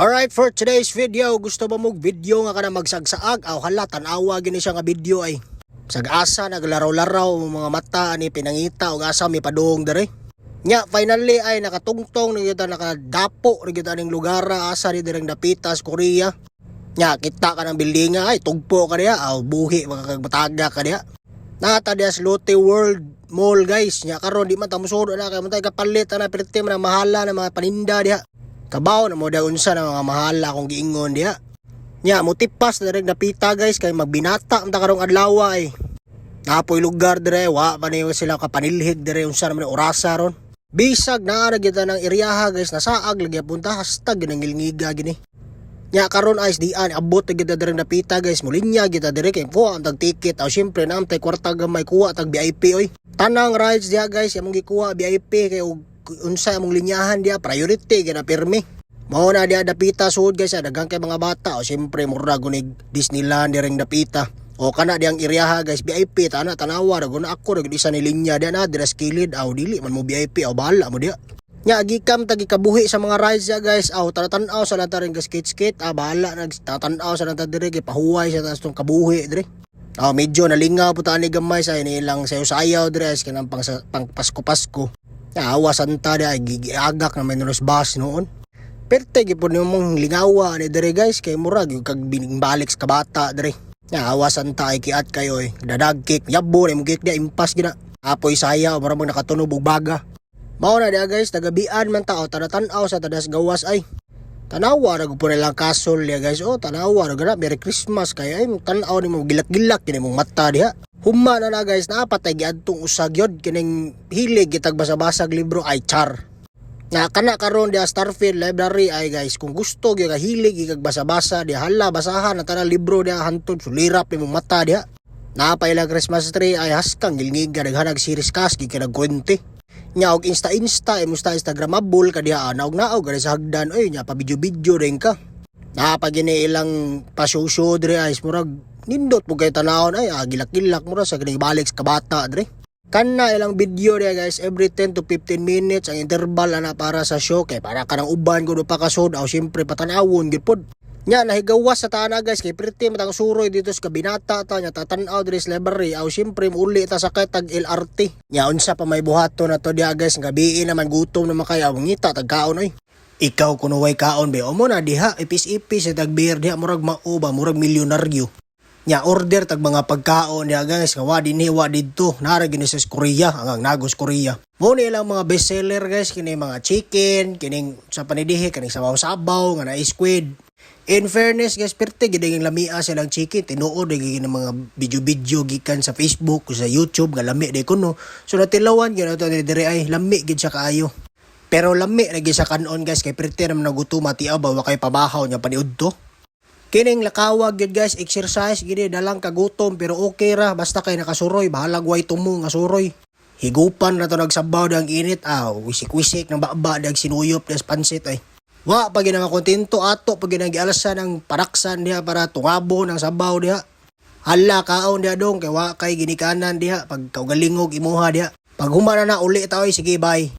Alright, for today's video, gusto ba mong video nga kana magsagsaag? Aw hala, tan-awa gini siya nga video ay. Sag-asa naglaraw-laraw mga mata ani pinangita og asa mi padung dere. Nya finally ay nakatungtong ni kita, nakadapo ni kita ning lugar asa ni direng dapitas Korea. Nya kita ka ng building ay tugpo ka diha, aw buhi makakagmataga ka diha. Nata diha sa Lotte World Mall, guys. Nya karon di man ta mosulod na kay man tay kapalit ana, perti man ang mahala na mga paninda diha. Kabaw na mo daw unsa na mga mahala akong giingon diha. Nya motipas na rin napita, guys, kay magbinata man ta karong adlaw ay. Napoy lugar dire, wa pa niyo sila kapanilhig dire, unsa naman orasa ron. Bisag naa ra gyud ta ng iryaha, guys, nasaag lagi punta #ginangilngiga gini. Nya karon ay dian abot na gyud ta dire napita, guys, mulinya gyud ta dire kay kuha ang tag ticket. Aw syempre na tay kwarta gamay, kuha tag VIP oy. Tanang rides diha, guys, among gikuha VIP kay og unsa among linyahan diha, priority gyud na pirmi. Mao na diha dapita sud, guys, ah, daghan kay mga bata o syempre mura gunig Disneyland direng dapita. O kana diyang iryaha, guys, VIP ta na, tanawa ra guna ako ra isa ni linya diha na dira sa kilid, aw dili man mo VIP, aw bahala mo diha. Nya gikam tagi kabuhi sa mga rides diha, guys, aw tana-tan-aw sa lang ta rin skate skate, ah bahala nag tatan-aw sa lang ta dire kay pahuway sa taas tong kabuhi dire. Aw medyo nalingaw po ta ani gamay sa inilang sayo-sayaw dire kanang pang, pang Pasko-Pasko. Ya, awa santa diha giagak na may nulos bus noon. Perte gyud nimo mong lingawa ni dire, guys, kay murag yung kag balik sa kabata dire. Ya, awa santa ay kiat kayo eh. Dadag kick, yabo na imong kick diha, impas gina. Apoy saya, murag mag nakatunob og baga. Mao na diha, guys, tagabian man ta o tanatan-aw sa tadas gawas ay. Tanawa ra po nilang castle diha, guys. Oh, tanawa ra gana Merry Christmas kay ay tan-aw nimo gilak-gilak kini mong mata diha. Huma na na, guys, napatay giadtong usag yod kining hilig gitag basa-basag libro ay char. Na kana karon diha Starfield Library ay, guys, kung gusto gyud ka hilig ikag basa-basa diha, hala, basahan na tanang libro diha hantod sulirap nimong mata diha. Napay ilang Christmas tree ay haskang gilngiga daghan series kas gikan nagkwente. Nya og Insta Insta imo sta Instagramable ka diha, naog naog ka sa hagdan oy, nya pa video video rin ka. Napa gini ilang pa-show dire ay murag nindot po kay tanawon ay ah, gilak-gilak mura sa gini balik sa kabata dire. Kana ilang video diha, guys, every 10 to 15 minutes ang interval ana para sa show kay para ka nang uban kuno pa kasud, aw syempre patanawon gyud pod. Nya nahigawas sa taana, guys, kay perti matang suroy dito sa kabinata ta, nya tatan-aw diri sa library, aw syempre muuli ta sakay tag LRT. Nya unsa pa may buhaton na to diha, guys, gabi naman, gutom naman kay, aw ngita tag kaon oy. Ikaw kuno way kaon be, o mo na diha ipis-ipis sa tag beer diha, murag mao ba, murag milyonaryo. Nya order tag mga pagkaon diha, guys, nga wa dinhi wa didto, nara gini sa Korea, ang Nagos Korea. Mo ni ilang mga best seller, guys, kini mga chicken, kining sa panidihi, kining sabaw-sabaw nga na squid. In fairness, guys, perte gid ang lamia silang chicken, tinuod gyud ng mga video-video gikan sa Facebook o sa YouTube nga lami di kuno. So natilawan gyud ato dire ay lami gid siya kaayo. Pero lami ra gyud sa kanon, guys, kay perte naman nagutom atiaw ba wa kay pabahaw nya paniudto. Kining lakawag gyud, guys, exercise gini dalang kagutom pero okay ra basta kay nakasuroy, bahalag way tumo nga suroy. Higupan na to nagsabaw dang init, aw wisik-wisik ng baba dag sinuyop des pansit ay. Wa pa gina kontento ato pag ginang gialasan ang paraksan diha para tungabo ng sabaw diha. Hala kaon diha dong kay wa kay ginikanan diha pag kaugalingog imuha diha. Pag humana na uli ta oy, sige, bye.